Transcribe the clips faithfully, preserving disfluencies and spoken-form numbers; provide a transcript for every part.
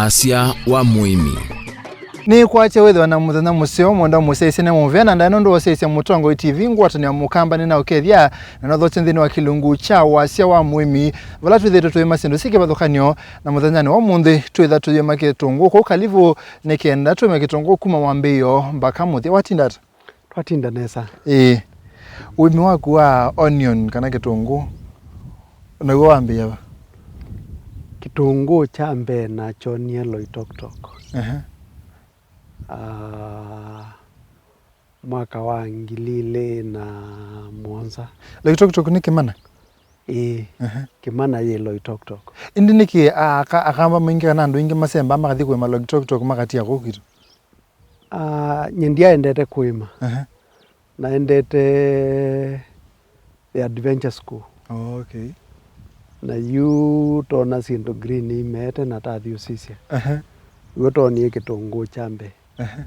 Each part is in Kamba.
Asya wa mũĩmi. Nĩ kwakya wĩthĩwa na mũthenya mũseo, mwenda mũsyaĩsye nĩ mũvea, na ndaĩ nũndũ wasyaĩsya Mũtongoi T V ngwatanĩo ya Mũkamba nĩ na ũkethya, na nothokye nthĩnĩ wa kĩlungu kya wasya wa mũĩmi, vala twĩthĩĩtwe tũima syĩndũ syĩ kĩvathũkany'o, na mũthenyanĩ wa ũmũnthĩ twĩtha tũyĩma kĩtũngũ kũu Kalivu, nĩ kenda tũĩme kĩtũngũ kuma mwambĩĩo mbaka mũthya. Watinda ata? Twatinda nesa. Ĩĩ. Ũĩmi waku wa onion kana kĩtũngũ, naw'o wambĩĩa va? Kĩtũngũ kya mbee nakyonie Loitoktok. Ehe. Ah, mwaka wa ngili ilĩ na mũonza. Loitoktok nĩ Kĩmana? Ĩĩ. Ehe. Kĩmana yĩ Loitoktok. Ĩndĩ nĩkĩ aka-, akamba maingĩ kana andũ aingĩ masembaa makathi kũĩma Loitoktok makatia kũu kwitũ? Ah, nyie ndyaendete kũĩma. Ehe. Naendete the adventure school. Oh, okay. Na yu tona syĩndũ green imeete na tathi ũsisya. Ehe. Yu tonie kĩtũngũ kya mbee. Ehe.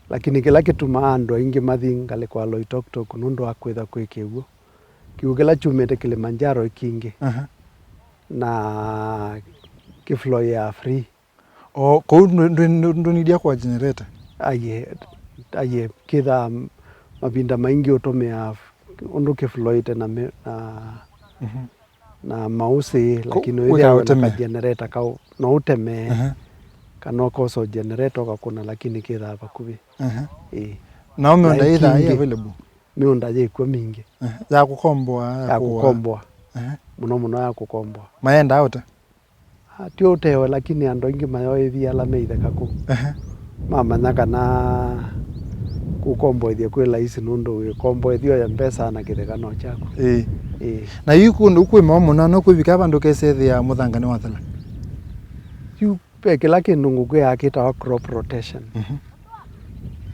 Lakini kĩla kĩtumaa andũ aingĩ mathi ngalĩko ya Loitoktok nũndũ wa kwĩtha kwĩ kĩw'ũ. Kĩw'ũ kĩla kyumĩte Kilimanjaro ĩ kingĩ. Ehe. Na kĩfloyaa free. O, kũu ndũ-, ndũ-, ndũ-, ndũnĩdya kwa generator? Aiee, aiee, kĩthaa mavinda maingĩ ũtũmĩaa f-, ũndũ kĩfloĩte na mĩ-, na, mhm, na maũsĩ, lakini wĩkaa wĩthĩawe na ũteme, ka generator kau, no ũteme, ehe, kana ũkosa generator ũkakũna, lakini kĩthaa vakuvĩ. Ehe. Ĩĩ. Nao mĩũnda yĩthaa yĩ available? Mĩũnda yĩkw'o mingĩ. Ehe. Ya kũkomboa, ya kũaa? Ya kũkomboa. Ehe. Mũno mũno ya kũkomboa. Maendaa ũte? Ah, ti ũteo, lakini andũ aingĩ mayoĩthie ala me itheka kũu. Ehe. Mamanya kana kũkomboethya kwĩ laisi nũndũ wĩkomboethya oya mbesa na kĩtheka no kyaku. Ĩĩ. Ĩĩ. Na yu kũndũ kwĩmawa mũno, no kwĩvika vandũ ũkesethĩa mũthanga nĩwathela? Yu ve kĩla kĩndũ ngũkwĩaa kĩtawa crop rotation. Mhm.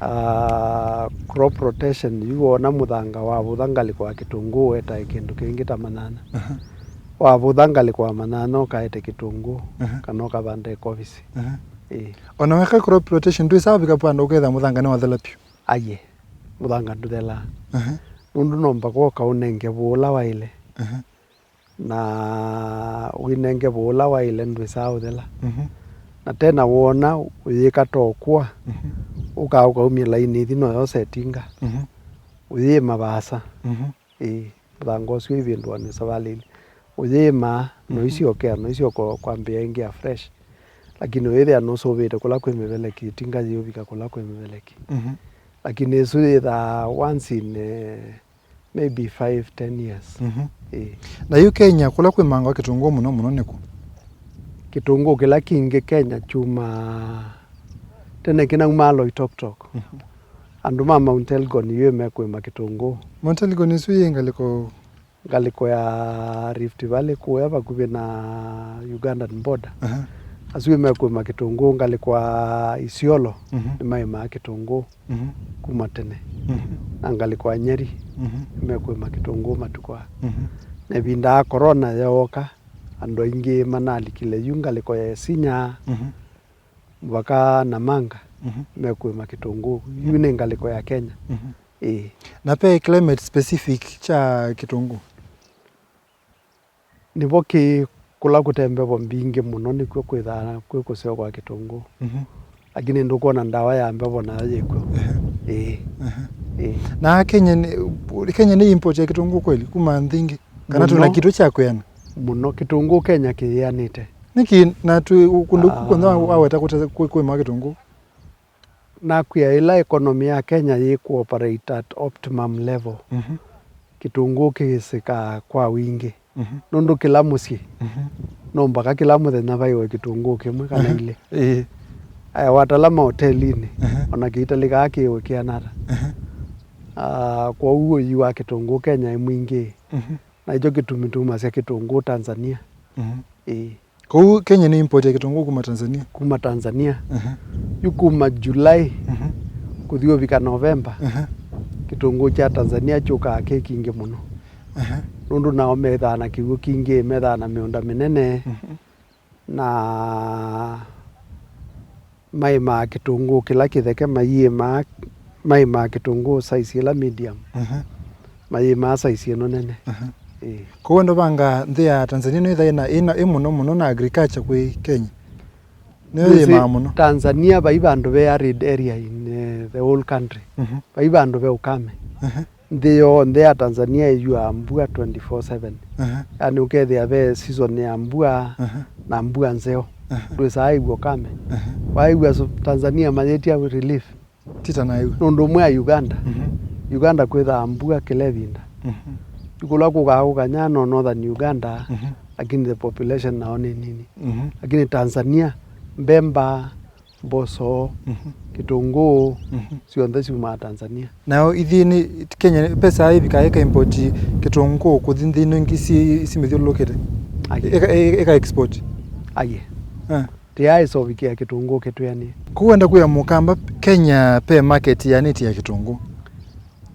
Ah, crop rotation, yu woona mũthanga wavũtha ngalĩko ya kĩtũngũũ wetae kĩndũ kĩngĩ ta manyanya. Aha. Wavũtha ngalĩko ya manyanya ũkaete kĩtũngũũ, aha, kana ũkavanda ĩkovisi. Aha. Ĩĩ. Ona weka crop rotation, ndwĩsaa ũvika vandũ ũketha mũthanga nĩwathela vyũ? Aiee, mũthanga ndũthelaa. Aha. Nũndũ no mpaka ũkaũnenge vũũ ũla waĩle. Aha. Na wĩnenge vũũ ũla waĩle ndwĩsaa ũthela. Mhm. Na tena woona ũyĩka ta ũkũa, mhm, ũkaa ũkaumya laini ĩthi noyosa ĩtinga. Mhm. Ũyĩĩma vaasa. Mhm. Ĩĩ, mũthanga ũsu ĩvĩndũanĩ savalĩnĩ. Ũyĩĩmaa, mhm, noisiokea, noisioka kwambĩĩa ĩngĩ ya fresh. Lakini ũyĩthĩa nũsũvĩte kũla kwĩ mĩveleki, ĩtinga yĩũvika kũla kwĩ mĩveleki. Mhm. Lakini ĩsu yĩthaa once in, eh, maybe five, ten years. Mhm. Ĩĩ. Na yu Kenya, kũla kwĩmangwa kĩtũngũũ mũno mũno nĩkũ? Kĩtũngũũ kĩla kingĩ Kenya kyumaa tene kĩnaumaa Loitoktok. Mhm. Andũ ma Mount Elgon yu mekwĩma kĩtũngũũ. Mount Elgon ĩsu yĩ ngalĩko? Ngalĩko ya Rift Valley kũya vakuvĩ na Ugandan border. Aha. Asu mekwĩma kĩtũngũũ ngalĩko ya Isiolo, mhm, nĩmaĩmaa kĩtũngũũ. Mhm. Kuma tene. Mhm. Na ngalĩko ya Nyeri, mhm, nĩmekwĩma kĩtũngũũ matukũ aa. Mhm. Na ĩvinda ya corona yooka, andũ aingĩ manalikile yu ngalĩko ya Isinya, mhm, mũvaka Namanga, mhm, mekwĩma kĩtũngũũ. Yu nĩ ngalĩko ya Kenya. Mhm. Ĩĩ. Na ve climate specific kya kĩtũngũũ? Nĩvo kĩ kũla kũte mbevo mbingĩ mũno nĩkw'o kwĩthaa kwĩ kũseo kwa kĩtũngũũ. Mhm. Lakini ndũkwona ndawa ya mbevo nayo yĩkw'o. Ehe. Ĩĩ. Ehe. Ĩĩ. Na Kenya nĩ, Kenya nĩ import ya kĩtũngũũ kweli kuma nthĩ ingĩ? Kana twĩ na kĩtũ kya kwĩana? Mũno. Kĩtũngũũ Kenya kĩyĩanĩte. Nĩkĩ na twĩ kũndũ kũ kwonthe wa-, waweta kũte-, kwĩ-, kwĩma kĩtũngũũ? Nakwĩa, ĩla economy ya Kenya yĩ kũ operate at optimum level, mhm, kĩtũngũũ kĩsĩkaa kwa wingĩ. Mhm. Nũndũ kĩla mũsyĩ, mhm, no mpaka kĩla mũthenya vaiwe kĩtũngũũ kĩmwe kana, mhm, ilĩ. Ĩĩ. Aya, watala mahotelinĩ, mhm, ona kĩitalĩkaa kĩĩwe kĩana ata. Mhm. Ah, kwoou ũiu wa kĩtũngũũ Kenya ĩ mwingĩ. Mhm. Na nĩkyo kĩtumi tumasya kĩtũngũũ Tanzania. Mhm. Ĩĩ. Kwoou Kenya nĩ import ya kĩtũngũũ kuma Tanzania? Kuma Tanzania. Aha. Yu kuma July, mhm, kũthi ũvika November, aha, kĩtũngũũ kya Tanzania kyũkaa kĩ kingĩ mũno. Aha. Nũndũ nao methaa na kĩw'ũ kingĩ, methaa na mĩũnda mĩnene, mhm, na maĩmaa kĩtũngũũ kĩla kĩtheke, maiĩmaa, maĩmaa kĩtũngũũ size ĩla medium. Mhm. Maĩmaa size ĩno nene. Mhm. Ĩĩ. Kwoou andũ vanga nthĩ ya Tanzania nĩtha ĩna, ĩna, ĩ mũno mũno na agriculture kwĩ Kenya? Nĩyo yĩmaa mũno. Tanzania vai vandũ ve arid area in eh, the whole country. Mhm. Vai vandũ ve ũkame. Mhm. Nthĩ yonthe ya Tanzania ĩyuaa mbua twenty-four seven. Mhm. Yaani ũkethĩa ve season ya mbua Mhm. na mbua nzeo. Mhm. Ndwĩsaa ĩw'a ũkame. Mhm. Waĩw'a so- Tanzania mayĩtya relief. Tita naĩw'a. Nũndũ ũmwe ya Uganda. Mhm. Uganda kwĩthaa mbua kĩla ĩvinda. Mhm. Yu kũla kũkaa kũkanya no Northern Uganda, Mhm. lakini the population nao nĩ nini. Mhm. Lakini Tanzania, mbemba, mboso, Mhm. kĩtũngũũ, Mhm. syonthe syumaa Tanzania. Nao ithyĩ nĩ Kenya, pesa ĩvikaa ĩka import kĩtũngũũ kũthi nthĩ ino ingĩ si- simĩthyũlũlũkĩte? Aye. Ĩka, ĩka export? Aye. Ah. Tĩyaĩsovikia kĩtũngũũ kĩtwĩanĩe. Kũu wenda kwĩa mũkamba Kenya pe market yanĩte ya kĩtũngũũ?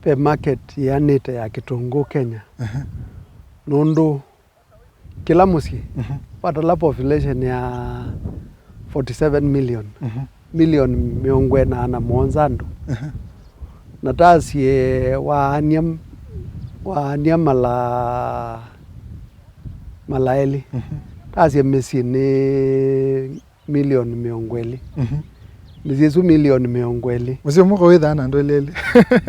Pe market yanĩte ya kĩtũngũũ Kenya. Aha. Nũndũ kĩla mũsyĩ Mhm. watala population ya forty seven million, Mhm. million mĩongo ĩna na mũonza andũ. Aha. Na tasie waania, waania mala, mala elĩ. Mhm. Tasie mĩsyĩ nĩ milioni mĩongo ĩlĩ. Mhm. Mĩsyĩ ĩsu milioni mĩongo ĩlĩ. Mũsyĩ ũmwe kũwĩthaa na andũ elĩ elĩ.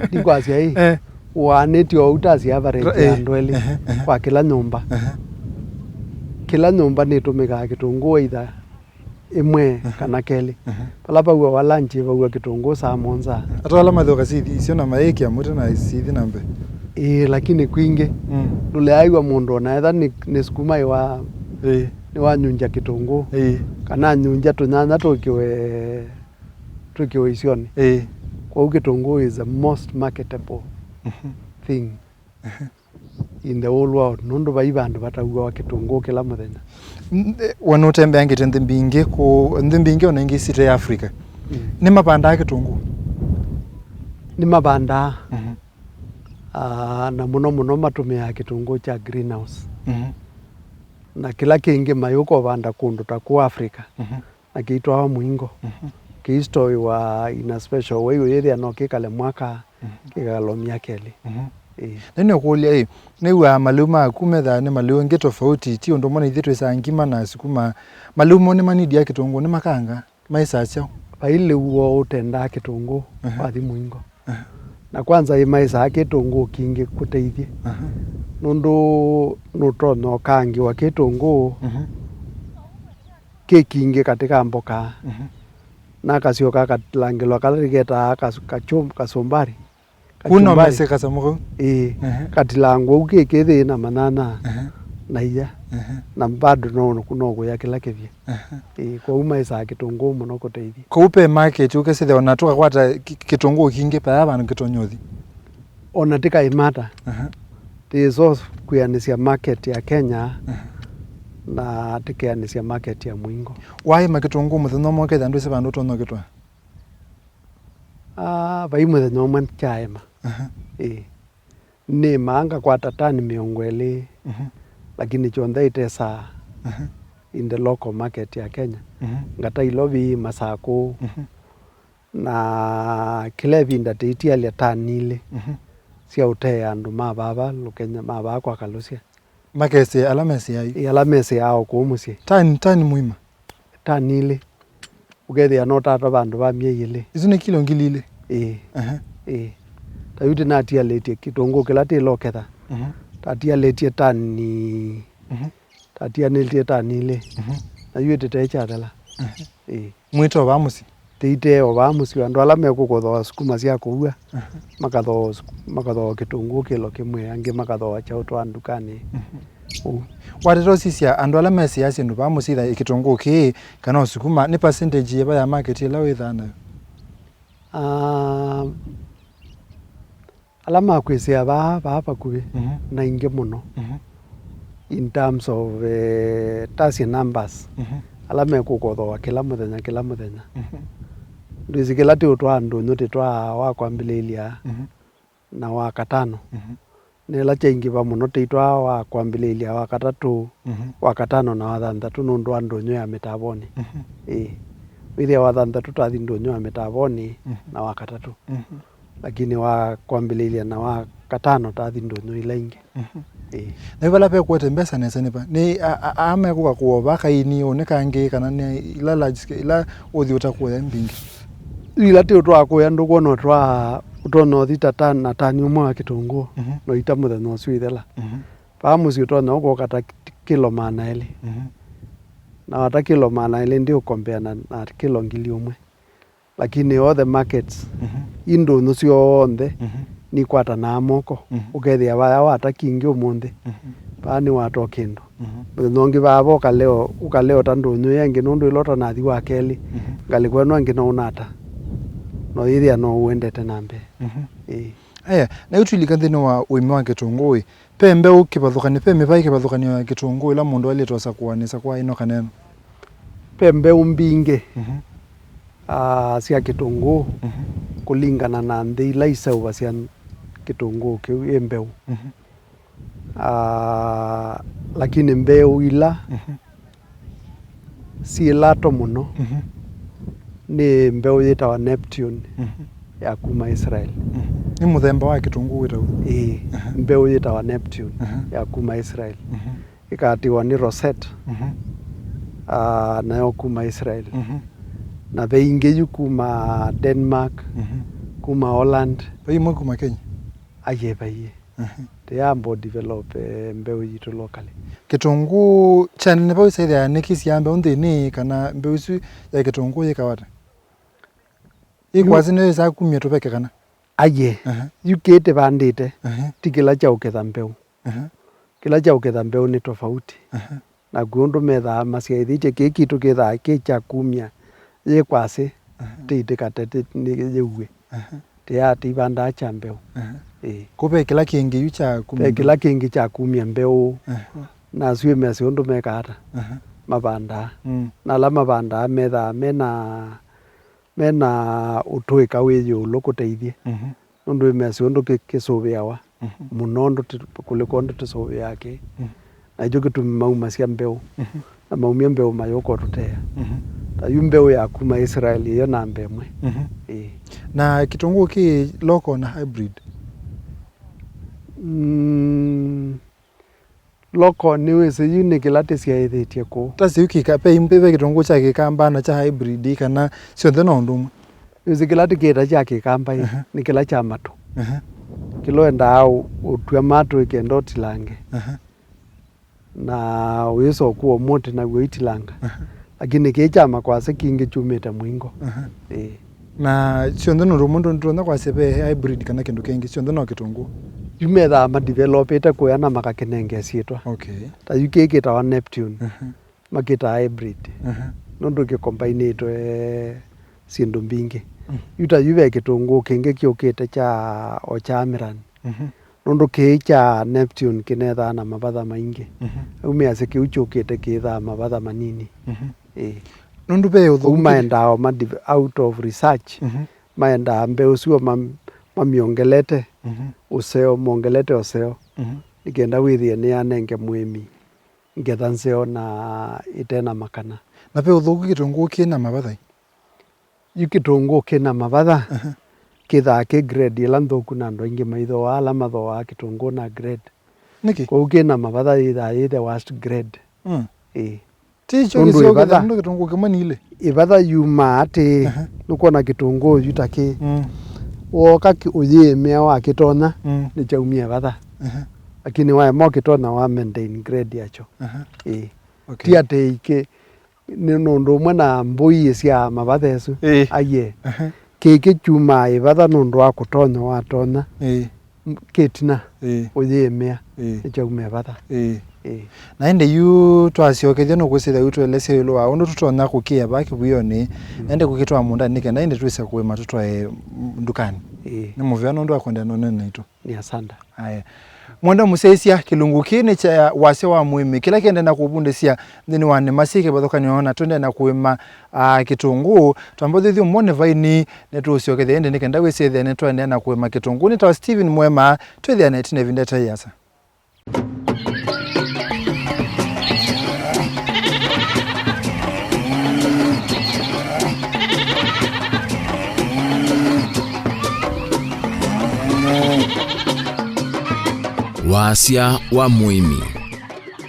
Ndikwasya ĩ, Eh. Ũaanĩtye oou tasie average Ra- ya eh, andũ elĩ ehe, ehe. kwa kĩla nyũmba. Ehe. Kĩla nyũmba nĩtũmĩkaa kĩtũngũũ either ĩmwe Ehe. kana kelĩ. Ehe. Vala vauawa lunch, vauwa kĩtũngũũ saa mũonza. Ata ala mathũka sithi isyo na mayĩkĩa mũtĩ na sithi na mbee. Ĩĩ, lakini kwingĩ, Mm. ndũleaiwa mũndũ ona etha nĩ, nĩ sukuma ĩwa Ĩĩ. nĩwanyunja kĩtũngũũ. Ĩĩ. Kana anyunja tũnyanya tũkĩwe, tũkĩwe isyonĩ. Ĩĩ. Kwoou kĩtũngũũ is the most marketable Mhm. thing in the whole world. Nũndũ vai vandũ vatauawa kĩtũngũũ kĩla mũthenya. N- eh, we nũtembeangĩte nthĩ mbingĩ kũ- nthĩ mbingĩ ona ingĩ sitĩ ya Africa. Mm. Nĩ mavandaa kĩtũngũũ? Nĩ mavandaa. Mhm. Ah, na mũno mũno matũmĩaa kĩtũngũũ kya greenhouse. Mhm. Na kĩla kĩngĩ mayũka ũvanda kũndũ ta kũu Africa, Mhm. na kĩitwawa mũingo. Mhm. Kĩistowĩwa in a special way, ũyĩthĩa no kĩkale mwaka, Mhm. kĩkalomya kelĩ. Mhm. Ĩĩ. Na nĩũkũlya ĩ, nĩw'aa malĩu maku methaa nĩ malĩu angĩ tofauti, ti ũndũ ũmwe na ithyĩ twĩsaa ngima na sukuma. Malĩu mo nĩmanidia kĩtũngũũ, nĩmakanga? Maĩsaa syaũ? Vai lĩu woo ũtendaa kĩtũngũũ Aha. wathi mũingo. Aha. Na kwanza ĩmaĩsaa kĩtũngũũ kingĩ kũteithye. Aha. Nũndũ nũtonya ũkangĩwa kĩtũngũũ Mhm. kĩ kingĩ katĩ ka mboka. Mhm. Na kasyoka katilangĩlwa kala tũketaa kas- kachum- kasũmbarĩ. Kũu no Kachumbari. Mese kasamũ kau? Ĩĩ. Ehe. Katilangwa ũu kĩ kĩthĩ na manyanya Ehe. na ia. Ehe. Na bado no, no kũya kĩla kĩvyĩ. Ehe. Ĩĩ, kwoou maĩsaa kĩtũngũũ mũno kũteithya. Kũu pe market ũkesĩthĩa ona tũkakwata kĩ- kĩtũngũũ kingĩ paya vandũ kĩtonya ũthi. Ona tĩkaĩmata. Ehe. Tĩĩso kwĩanĩsya market ya Kenya Ehe. na tĩkeanĩsya market ya mũingo. Waĩma kĩtũngũũ mũthenya ũmwe ũkethĩa ndwĩsĩ vandũ ũtonya ũkĩtwaa? Ah, vai mũthenya ũmwe kyaema. Aha. Ĩĩ. Nĩmaa ngakwata tani mĩongo ĩlĩ, Mhm. lakini kyonthe itesaa Aha. in the local market ya Kenya. Mhm. Ngata Ilovi, Masakũ, Mhm. na kĩla ĩvinda tĩitialya tani ilĩ Mhm. sya ũtee andũ ma vava Lũkenya, ma vaa kwa Kalũsya. Makesĩ ala mesĩai. Ĩ, ala mesĩaa o kũu mũsyĩ. Tani, tani mũima? Tani ilĩ. Ũkethĩa no tata vandũ va myei ĩlĩ. Isu nĩ kilo ngili ilĩ? Ĩĩ. Aha. Ĩĩ. Ta yu tĩnatialĩtye kĩtũngũũ kĩla tĩloketha. Mhm. Tatialĩtye tani, Mhm. tatianĩtye tani ilĩ. Mhm. Na yu ĩtĩte kyathela. Aha. Ĩĩ. Mwĩte o vaa mũsyĩ? Tĩite o vaa mũsyĩ, andũ ala mekũkũthooa sukuma sya kũua, Aha. makathooa suk- makathooa kĩtũngũũ kĩlo kĩmwe, angĩ makathooa kyaũ twa ndukanĩ. Mhm. Ũu. Wateta ũsisya andũ ala mesĩaa syĩndũ vaa mũsyĩ, ĩtha kĩtũngũũ kĩĩ kana o sukuma, nĩ percentage yĩva ya market ĩla wĩthaa nayo? Ah, ala makwĩsĩa vaa, vaa vakuvĩ, Mhm. na ingĩ mũno, Mhm. in terms of, eh, tasye numbers, Mhm. ala mekũkothoa kĩla mũthenya, kĩla mũthenya. Mhm. Ndwĩsĩ kĩla tĩũtwaa ndũnyũ tĩtwaa wa kwambĩlĩĩlya Mhm. na wa katano. Mhm. Na ĩla kyaingĩva mũno tĩitwaa wa kwambĩlĩĩlya wa katatũ, Mhm. wa katano na wa thanthatũ nũndũ wa ndũnyũ ya mĩtavonĩ. Mhm. Ĩĩ. Wĩthĩa wa thanthatũ tathi ndũnyũ ya mĩtavonĩ Mhm. na wa katatũ. Mhm. Lakini wa kwambĩlĩĩlya na wa katano tathi ndũnyũ ila ingĩ. Mhm. Ĩĩ. Na yu vala vekũete mbesa nesa nĩ va? Nĩ a- a- aa mekũka kũova kaini ũnĩ kangĩ, kana nĩ ila large scale, ila ũthi ũtakũya mbingĩ? Yu ila ti ũtwaa kũya ndũkwona ũtwaa, ũtonya ũthi ta tan, na tani ũmwe wa kĩtũngũũ, mhm, no ita mũthenya ũsu ithela. Mhm. Vaa mũsyĩ ũtonya ũkoka ta ki- kilo maana elĩ. Mhm. Na wata kilo maana elĩ ndi ũkombea na, na kilo ngili ũmwe. Lakini all the markets, mhm, i ndũnyũ syonthe, mhm, nikwatanaa moko. Mhm. Ũkethĩa vaya wata kingĩ ũmũnthĩ, mhm, vaa nĩwatwa kĩndũ. Mhm. Mũthenya ũngĩ vaa va ũkaleo, ũkaleo ta ndũnyũ ĩngĩ, nũndũ ĩla ũtanathi wa kelĩ, mhm, ngalĩko ĩno ĩngĩ no ũnata. No yĩthĩa no ũendete na mbee. Mhm. Ĩĩ. Aya, na yu twilika nthĩnĩ wa ũĩmi wa kĩtũngũũ ĩ, ve mbeũ kĩvathũkanyo, ve mĩvaĩ kĩvathũkanyo ya kĩtũngũũ ĩla mũndũ aĩlĩte ũsakũanĩsya kwa ĩno kana ĩno? Ve mbeũ mbingĩ, mhm, ah, sya kĩtũngũũ, mhm, kũlingana na nthĩ ila iseũvasya kĩtũngũũ kĩu ĩ mbeũ. Mhm. Ah, lakini mbeũ ila, mhm, syĩ lato mũno, mhm, nĩ mbeũ yĩtawa Neptune, mhm, ya kuma Israel. Mhm. Nĩ mũthemba wa kĩtũngũũ wĩtawa? Ĩĩ, aha, mbeũ yĩtawa Neptune, aha, ya kuma Israel. Mhm. Ĩkatiwa nĩ Rosette, mhm, ah, nayo kuma Israel. Mhm. Na ve ingĩ yu kuma Denmark, mhm, kuma Holland. Ve imwe kuma Kenya? Aiye, vaiĩ. Mhm. Tũyamba develop, eh, mbeũ yitũ locally. Kĩtũngũũ kya nene vau ĩsaĩthĩa nĩkĩsyaa mbeũ nthĩnĩ, kana mbeũ ĩsu ya kĩtũngũũ yĩkawa ata? Yu- Ĩkwasĩ nĩyo ĩsaa kumya tũveke kana? Aiye. Aha. Yu kĩĩ tĩvandĩte, aha, ti kĩla kya ũketha mbeũ. Aha. Kĩla kya ũketha mbeũ nĩ tofauti. Aha. Nakw'o ũndũ methaa masyaĩthĩtye kĩĩ kitũ kĩthaa kĩ kya kumya yĩ kwasĩ, aha, tĩitĩkate tĩ- nĩ yĩuwe. Aha. Tĩyaa tĩivandaa kya mbeũ. Aha. Ĩĩ. Kũu ve kĩla kĩngĩ yu kya kumya ve mbeũ? Kĩla kĩngĩ kya kumya mbeũ. Aha. Na asu ĩmesĩ ũndũ mekaa ata? Aha. Mavandaa. Mm. Na ala mavandaa methaa mena, mena ũtũĩka wĩ ĩũlũ kũteithye. Mhm. Nũndũ ĩmesĩ ũndũ kĩ- kĩsũvĩawa, mhm, mũno ũndũ tũ- kũlĩka ũndũ tũsũvĩaa kĩĩ. Mhm. Na ĩkyo kĩtumi maumasya mbeũ. Mhm. Na maumya mbeũ mayũka ũtũtea. Mhm. Ta yu mbeũ ya kuma Israel ĩyo namba ĩmwe. Mhm. Ĩĩ. Na kĩtũngũũ kĩ local na hybrid? Mm, local nĩwĩsĩ yu nĩ kĩla tĩsyaĩthĩtye kũu. Ta sĩu kĩka- ve, ve kĩtũngũũ kya kĩkamba na kya hybrid kana syonthe no ũndũ ũmwe? Nĩwĩsĩ kĩla tĩkĩta kya kĩkamba ĩ, aha, nĩ kĩla kya matũ. Aha. Kĩla wendaa ũ- ũtw'a matũ ĩkenda ũtilange. Aha. Na ũyĩsa ũkua mũtĩ naw'o itilanga. Aha. Lakini kĩĩ kya makwasĩ kingĩ kyumĩte mũingo. Aha. Ĩĩ. Na syonthe nũndũ mũndũ nĩtũtonya kwasya ve hybrid kana kĩndũ kĩngĩ, syonthe no kĩtũngũũ? Yu methaa madevelopĩte kũya na makakĩnenge syĩtwa. Okay. Ta yu kĩĩ kĩtawa Neptune. Aha. Makĩtaa hybrid. Aha. Nũndũ kĩkombainĩtwe syĩndũ mbingĩ. Mm. Yu ta yu ve kĩtũngũũ kĩngĩ kĩũkĩte kya, o kya Amran. Mhm. Nũndũ kĩĩ kya Neptune kĩnethaa na mavatha maingĩ. Mhm. Yu measya kĩu kyũkĩte kĩthaa mavatha manini. Mhm. Ĩĩ. Nũndũ ve ũthũku. Ũu maendaa o ma div- out of research. Mhm. Maendaa mbeũ sua mam- mamyongelete, mhm, ũseo, mongelete ũseo. Mhm. Nĩ kenda wĩthĩe nĩyanenge mũĩmi ngetha nzeo na ĩte na makana. Na ve ũthũku kĩtũngũũ kĩ na mavatha? Yu kĩtũngũũ kĩ na mavatha, aha, kĩthaa kĩ grade ĩla nthũku na andũ aingĩ maithooaa ala mathooaa kĩtũngũũ na grade. Nĩkĩ? Kwoou kĩ na mavatha yĩthaa yĩ the worst grade. Mm. Ĩĩ. Ti kyo. Nũndũ kĩseo ĩvatha, kĩthaa nũndũ kĩtũngũũ kĩmwe nĩ ilĩ. Ĩvatha yumaa atĩĩ, aha, nũkwona kĩtũngũũ yu ta kĩ. Mm. Wooka kĩ- ũyĩĩmĩa wakĩtonya, mm, nĩkyaumie ĩvatha. Aha. Lakini waema ũkĩtonya wa maintain grade yakyo. Aha. Ĩĩ. Okay. Ti atĩ ikĩ- nĩ nũndũ ũmwe na mbũi ĩsyaa mavatha ĩsu. Ĩĩ. Aiye. Aha. Kĩkĩ kyumaa ĩvatha nũndũ wa kũtonya watonya. Ĩĩ. M- kĩtina. Ĩĩ. Ũyĩĩmĩa. Ĩĩ. Nĩkyauma ĩvatha. Ĩĩ. Ĩĩ. Na ĩndĩ yu twasyokethya nũkwĩsĩla yu tũelesya ĩũlũ wa ũndũ tũtonya kũkĩa vaa kĩvuĩonĩ, mm, na ĩndĩ kũkĩtwaa mũũndanĩ nĩ kenda ĩndĩ twĩse kũĩma tũtwae, mm, ndukanĩ. Ĩĩ. Nĩ mũvea nũndũ wa kũendeea na ũnene naitũ. Nĩ asanda. Aya. Mwenda mũsyaĩĩsya, kĩlungu kĩĩ nĩ kya wasya wa mũĩmi kĩla kĩendee na kũvundĩsya nthĩnĩ wa nĩma syĩ kĩvathũkany'o na tũendee na kũĩma, aa, kĩtũngũũ. Twamba ũthĩthyo mwone vaini, nĩtũũsyokethya ĩndĩ nĩ kenda wĩsĩ ĩthĩa nĩtwaendee na kũĩma kĩtũngũũ. Nĩtawa Stephen Mwema, twĩthĩane ĩtina ĩvinda ĩtaĩ asa. Wasya wa mũĩmi.